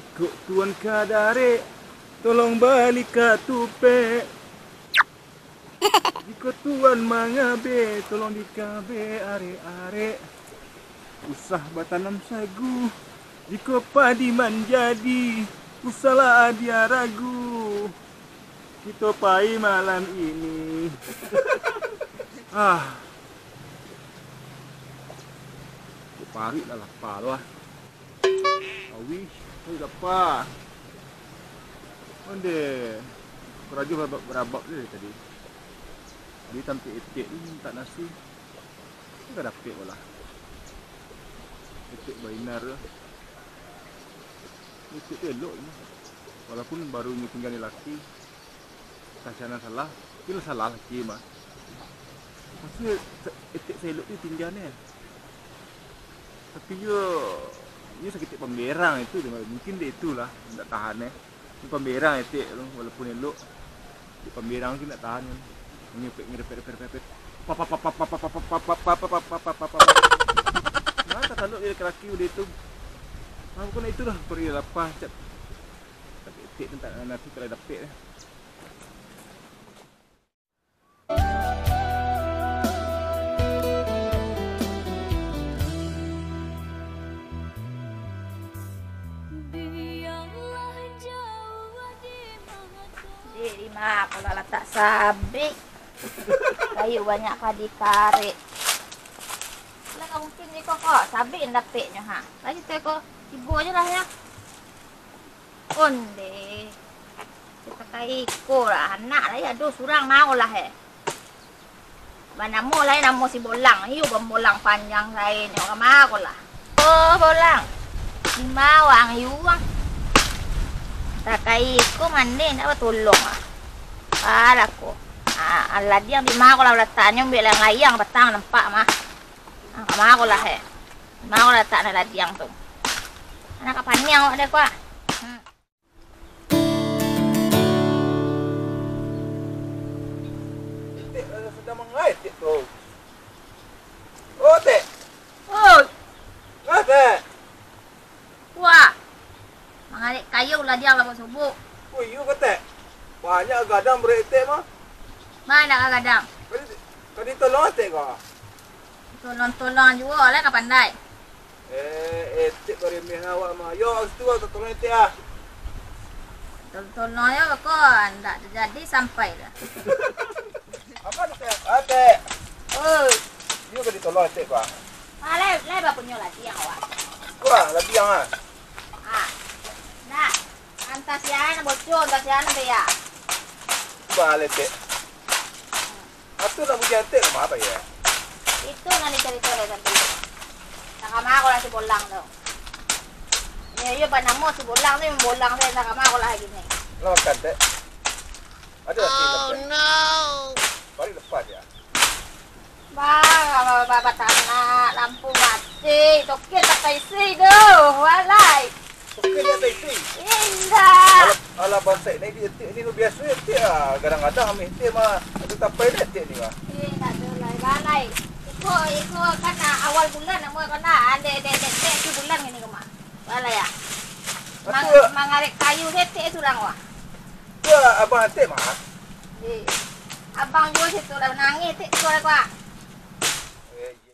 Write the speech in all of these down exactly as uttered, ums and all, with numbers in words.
Kok tuan ka darek, tolong bali katupek. Jikok tuan mangabe, tolong dikabe arek-arek. Usah batanam sagu, jikok padi manjadi, usahlah adia ragu. Kito pai malam ini. Ah. Kok paruik lah lapa tu ah. Awih, awih lapa. Onde, karajo barabak-barabak tu dari tadi. Tadi tampek etek tu mintak nasi. Tu ka dapek lah. Etek bainar tu. Etek tu elok tu. Walaupun baru nyo tingga di laki. Entah sia nan salah, tapi lah salah laki mah. Maksudnyo, sa-, etek saelok tu tingga ni. Tapi yo, yo saketek pamberang itu, mungkin dek itulah, ndak tahan eh. Tapi pamberang etek tu, walaupun elok, di pamberang tu ndak tahan kan. Ngepek, ngerepek, repek, repek, repek. Pap, pap, pap. Mantap talok dia laki-laki udah itu. Ah, bukan itulah, pergi lapah, cak. Tapi etek tu tak nanti kalau dapek eh. Dek, di ma ko lah latak sabik? Kayu banyak padi karek. Lah ka mungkin iko ko, sabik dapeknyo ha. Lah kito ko, tibo je lah yo. Onde. Satakai iko lah, anak lai ado surang mao lah eh. Banamo lai namo si Bolang, iyo bambolang panjang sae nyo, ka mao lah. Oh, Bolang. Di ma wang, iyo wang. Satakai iko mande ndak batolong ah. Alah ko. Ah, ladiang di ma ko lah lataknyo, ambek layang-layang patang nampak mah. Ah, ka mao lah eh. Di ma ko lah lataknyo ladiang tu. Anak ka paniang awak deh ko ah. Hmm. Etek, eh, sadang mangai, Tek, tu. Oh, Tek. Oi. Nah, Tek. Wah. Mangarek kayu lah dia, lah, subuh. Oh, iyo ka, Tek? Banyak gadang barek Tek mah. Banyak gadang. Tadi, tadi tolong Tek ka? Tolong-tolong juo lah, ka pandai. Eh, Etek baremeh awak mah. Yo, situ lah, tolong Etek ah. Tolong-tolong yo, beko ndak jadi sampai dah. Apa tu, Tek? Ah, Tek. Oi. Yo ka ditolong Etek, Bang. Ah, lai, lai bapunyo ladiang awak. Wah, ladiang ah. Ah. Nah, antah sianan bocor, antah sianan beak. Bale, Tek. Atu nak muji Etek ka ma, Pak, yo? Itu nan dicarito dek tadi. Entah ka ma ko lah si Bolang tu. Yo, yo, banamo si Bolang tu, membolang tu, entah ka ma ko lah kini. Lah makan, Tek? Ado nasi, Tek? Bari lepas yo. Bah, bah, bah, bah, tanak, lampu mati, token tak taisi doh, walai. Token tak taisi? Indak. Alah, alah, bansaik ni di Etek ni, lu biaso Etek ah. Kadang-kadang ameh Etek mah, ado tapai dek Etek ni mah. Eh, tak ado lai, walai. Iko, iko kan, ah, awal bulan, nak mula kan, ah, dek, dek, dek, dek, tu bulan kini ko mah. Walai ah. Mang-, mangarek kayu Etek surang wah. Tu abang Etek mah? Eh, abang juo situ lah, nangih Etek tu lah, Pak. Eh, iyo.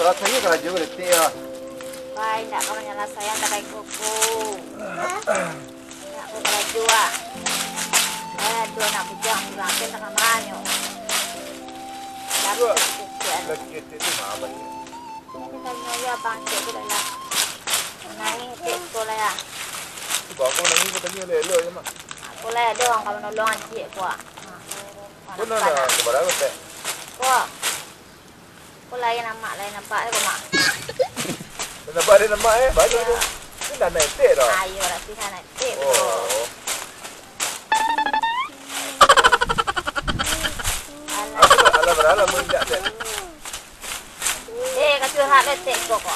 Salasai karajo Etek yo. Pai, indak ka manyalasaian takai koko. Indak ka karajo ah. Pai ado anak bujang surang, pen tangah manyo. Laki Etek tu ma baliak? Tanyo yo abang Etek tu lah. Nangih Etek tu lah yo. Cubo aku nangih, aku tanyo elok-elok je mah. Aku lah ado urang ka manolong Etek ko. Ko nan, nan ka bara ko, Tek? Ko. Ko lain amak, lain apak ko, Mak. Lain apak, lain amak, eh? Baliak tu. Ini nan Etek doh. Ayo lah, pilihan Etek tu. Oh. Alah. Alah, alah, baralah mun indak, Tek. Etek ko, ko.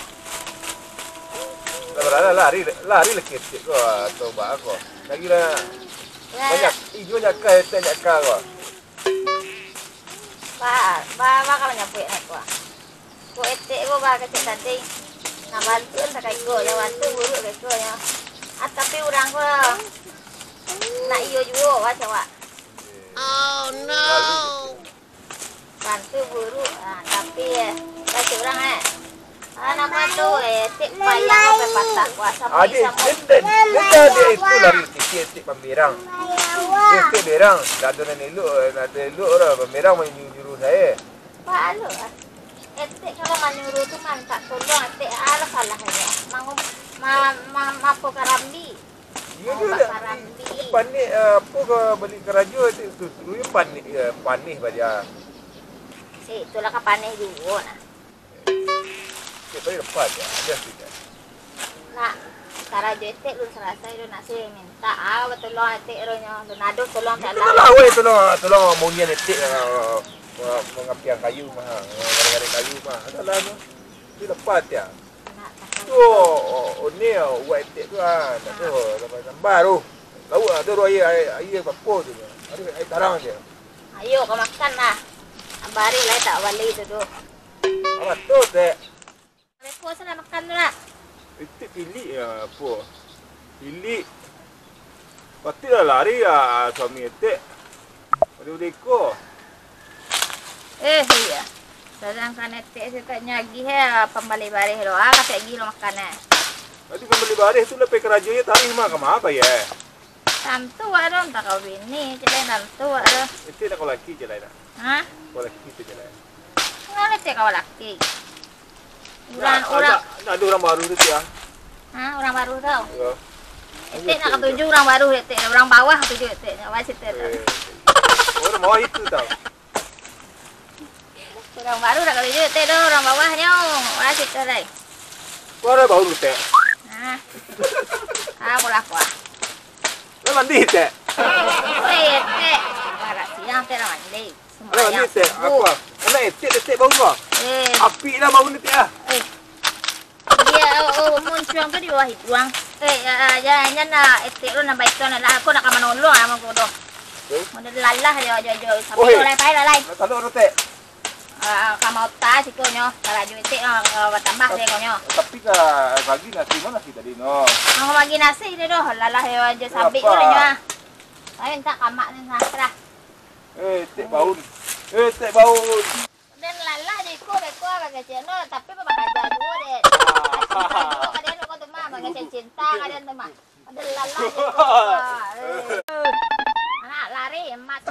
Lah, lah, lah, lari, lari lah ketek ko, atau baa ko. Lagi lah. Lah. Banyak, iyo, banyak ka, etek banyak ka ko. Ba, ba, ba, kalau nyapuik nak ko. Ko etek ko ba kecek tadi. Nak bantu kan tak kaiko, yang bantu buruk kaiko nyo. Ah, tapi urang ko nak iyo juo, wah, cawak. Oh, no. Bantu buruk, ah, tapi, eh, kecek urang, eh. Ah, namo tu, eh, etek payah sampai patah, wah, sampai. Adik, sampai. Den, den, den dah adik itu lari kecil, etek pamberang. Etek berang, dah ado nan elok, dah ado elok dah, pamberang manyuruh-nyuruh sae. Pak, alo, ah. Etek kalau manyuruh tu mintak tolong, etek alah salah aja. Mangu-, ma-, ma-, mapo karambi. Iyo, mapo juo bak dah. Karambi. Panik, ah, apo ka bali karajo, etek tu, tu, panik, ah, panik baja. Si, itulah ka panik juo, nah. Etek paling lepas, ah, ado sudah. Nak, karajo etek lun salasai tu, nak si mintak, ah, batolong etek ro nyo. Lun ado tolong. Mintak salah. Lah, weh, tolong, tolong maunian etek, ah, ma-, mangapiang kayu mah, ah, garek-garek kayu mah. Ado lah tu. Tapi lepas, ya. Nak, tak. Tu, oh, oh, ni, oh, uwak etek tu, ah, tak tu, gambar-gambar tu. Lauak lah tu, aia, aia, aia bapo tu. Aia, aia tarang je. Ayo, ka makan lah. Abari lah tak bali tu, tu. Apo tu, Tek? Repo salah makan tu lah. Etek pilik lah, apo? Pilik. Patuiklah lari, ah, suami etek. Pada beko. Eh, iyo. Sadangkan etek se tak nyagih, eh, pambali bareh lo. Ah, katek gilo makan, eh. Tadi pambali bareh tu lah pai karajo je tarih mah, ka ma pai, eh? Tantu wak tu, antah kau bini, cek lain tantu wak tu. Etek nak kau laki, cek lain nak. Hah? Kau laki tu, cek lain. Ngalo etek kau laki. Urang, nak, urang. Nak, nak ado urang baru tu, Tek, ah. Ha, urang baru tau. Iyo. Etek nak katuju urang baru, etek. Urang bawah katuju, etek. Awak situ tau. Eh. Urang bawah itu tau. Urang baru nak katuju, etek, tu. Urang bawah nyo. Awak situ, lai. Urang baru, Tek. Ha. Ha, pulah, pulah. Lah mandi, Tek. Weh, etek. Barak siang, etek, lah mandi. Lah mandi, Tek. Apo? Anak etek, etek baru, ah. Eh. Apik lah baru ni, Tek, ah. Eh. Dia, oh, oh, muncuang tu di bawah hidung. Eh, ya, ya, ya, nak etek lu nak baik tu, nak lah, aku nak ka manolong, ah, mangko doh. Eh? Model lalah, jo, jo, jo. Tapi lai, pai lah, lai. Nak taruh tu, Tek. Ah, ka mau tas iko nyo, kalau jo etek, ah, ah, batambah deh kau nyo. Tapi ka bagi nasi ma nasi tadi, no? Mau bagi nasi deh doh, lalah, jo, jo, sabik tu nyo, ah. Tapi mintak kamak ni, nah, terah. Eh, Tek Baun. Eh, Tek Baun. Den lalah di iko beko kecek no, tapi babaraja juo, Den. Cinta juo ka den ko tu mah, mangecek cinta ka den tu mah. Den lalah di iko, eh. Anak lari, emas.